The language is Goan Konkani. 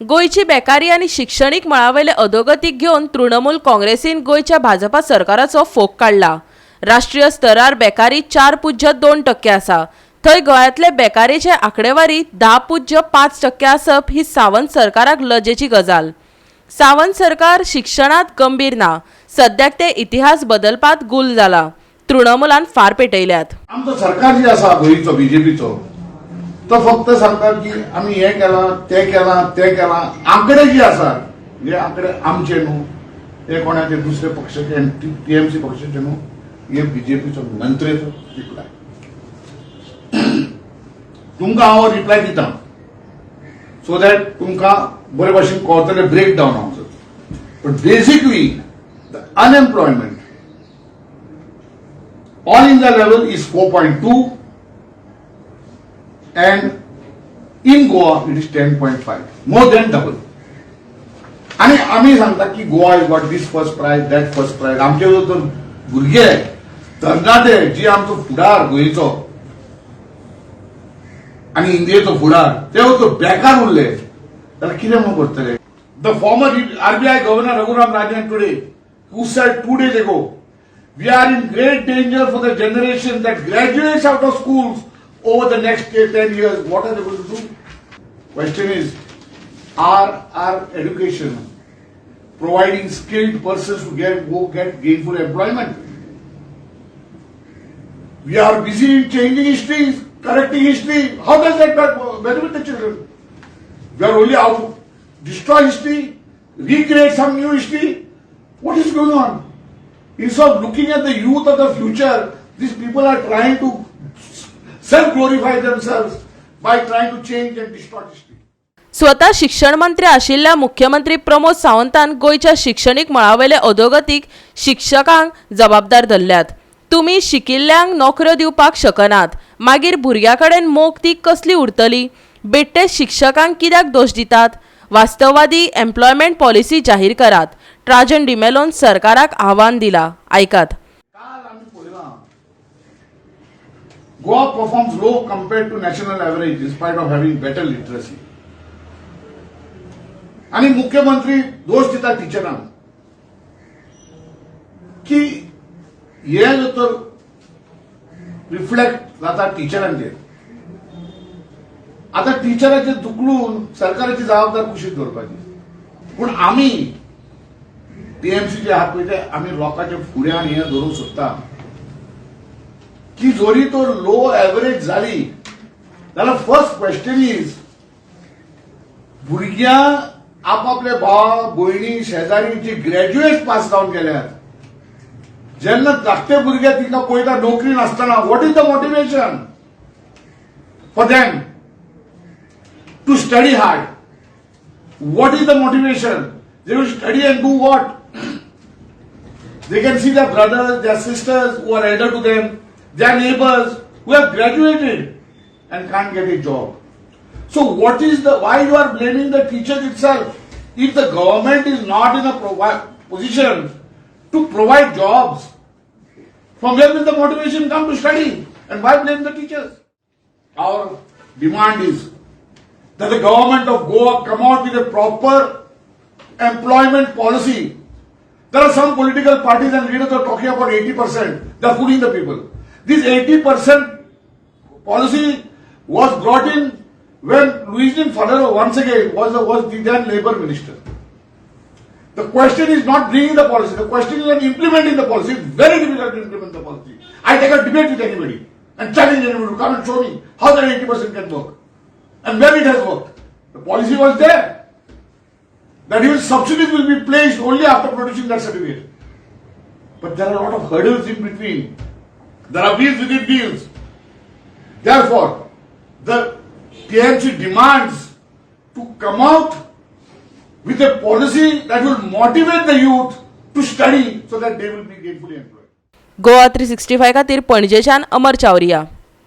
गोंयची बेकारी आनी शिक्षणीक मळावयले अधोगतीक घेवन तृणमूल काँग्रेसीन गोंयच्या भाजपा सरकाराचो फोग काडला. राष्ट्रीय स्तरार बेकारी 4.2% आसा, थंय गोंयांतले बेकारेचे आंकडेवारी 10.5% आसप ही सावंत सरकाराक लजेची गजाल. सावंत सरकार शिक्षणात गंभीर ना, सद्याक ते इतिहास बदलपात गुल जाला. तृणमूलान फार पेटयल्यात. आमचो सरकार जे आसा गोंयचो, बीजेपीचो, तो फक्त सांगता की आमी हें केलां, तें केलां, तें केलां. आंकडे जे आसात, हे आंकडे आमचे न्हू, हे कोणाचे दुसरे पक्षाचे, टीएमसी पक्षाचे न्हू, हे बीजेपीचो मंत्रेचो रिप्लाय. तुमकां हांव रिप्लाय दिता सो that तुमकां बरे भाशेन कळटलें ब्रेक डावन आमचो. But basically, the unemployment all India level is 4.2 and in Goa it is 10.5, more than double. आणि आम्ही सांगता की Goa is got this first prize, that first prize. आमचे तर भुरगे, तरणाटे, जी आमचो फुडार गोंयचो आणि इंडियेचो फुडार, ते तो बेकार उरले जाल्यार कितें म्हणून करतले? The former RBI Governor Raghuram Rajan today, who said 2 days ago, "We are in great danger for the generation that graduates out of schools over the next 10 years." What are they going to do? Question is, are our education providing skilled persons to get go get gainful employment? We are busy in changing history, correcting history. How does that benefit the children? We are only out to destroy history, recreate some new history. What is going on? Instead of looking at the youth of the future, these people are trying to self-glorify themselves by trying to change and distort history. स्वता शिक्षण मंत्री आशिल्ल्या मुख्यमंत्री प्रमोद सावंतान गोंयच्या शिक्षणीक मळावयले अधोगतीक शिक्षकांक जबाबदार धरल्यात. तुमी शिकिल्ल्यांक नोकऱ्यो दिवपाक शकनात, मागीर भुरग्यां कडेन मोग ती कसली उरतली? बेट्टे शिक्षकांक कित्याक दोश दितात? वास्तववादी एम्प्लॉयमेंट पॉलिसी जाहीर करात, ट्राजन डिमेलोन सरकाराक आव्हान दिला. आयकात. काल आमी पळयलां, Goa performs low compared to national average in spite of having better literacy. आणि मुख्यमंत्री दोश दिता टिचरांक की हे जर तर रिफ्लेक्ट जाता टिचरांचेर. आता टिचराचेर धुकलून सरकाराची जबाबदार कुशीक दवरपाची. पूण आमी टीएमसीचे आहात पळय, ते आमी लोकांच्या फुड्यान हे धरूंक सोदता की जरी तो लो एव्हरेज जाली जाल्यार फर्स्ट क्वेश्चन is, भुरग्यां आपापले भाव भयणी, शेजारी जी ग्रॅज्युएट पास जावन गेल्यात, जेन्ना धाकटे भुरगे तिका पळयता नोकरी नासतना, what is the motivation for them to study hard? What is the motivation? They will study and do what? They can see their brothers, their sisters who are elder to them, their neighbors who have graduated and can't get a job. So why you are blaming the teachers itself? If the government is not in a position to provide jobs, from where will the motivation come to study? And why blame the teachers? Our demand is that the government of Goa come out with a proper employment policy. There are some political parties and leaders are talking about 80%. They are fooling the people. This 80% policy was brought in when Luizinho Faleiro once again was the then labor minister. The question is not bringing the policy. The question is on implementing the policy. It's very difficult to implement the policy. I take a debate with anybody and challenge anybody to come and show me how that 80% can work and where it has worked. The policy was there that even subsidies will be placed only after producing that certificate. But there are a lot of hurdles in between. There are wheels within wheels. Therefore, the TMC demands to come out with a policy that will motivate the youth to study so that they will be gainfully employed. Goa 365 खातीर पणजेच्यान अमर चावरिया.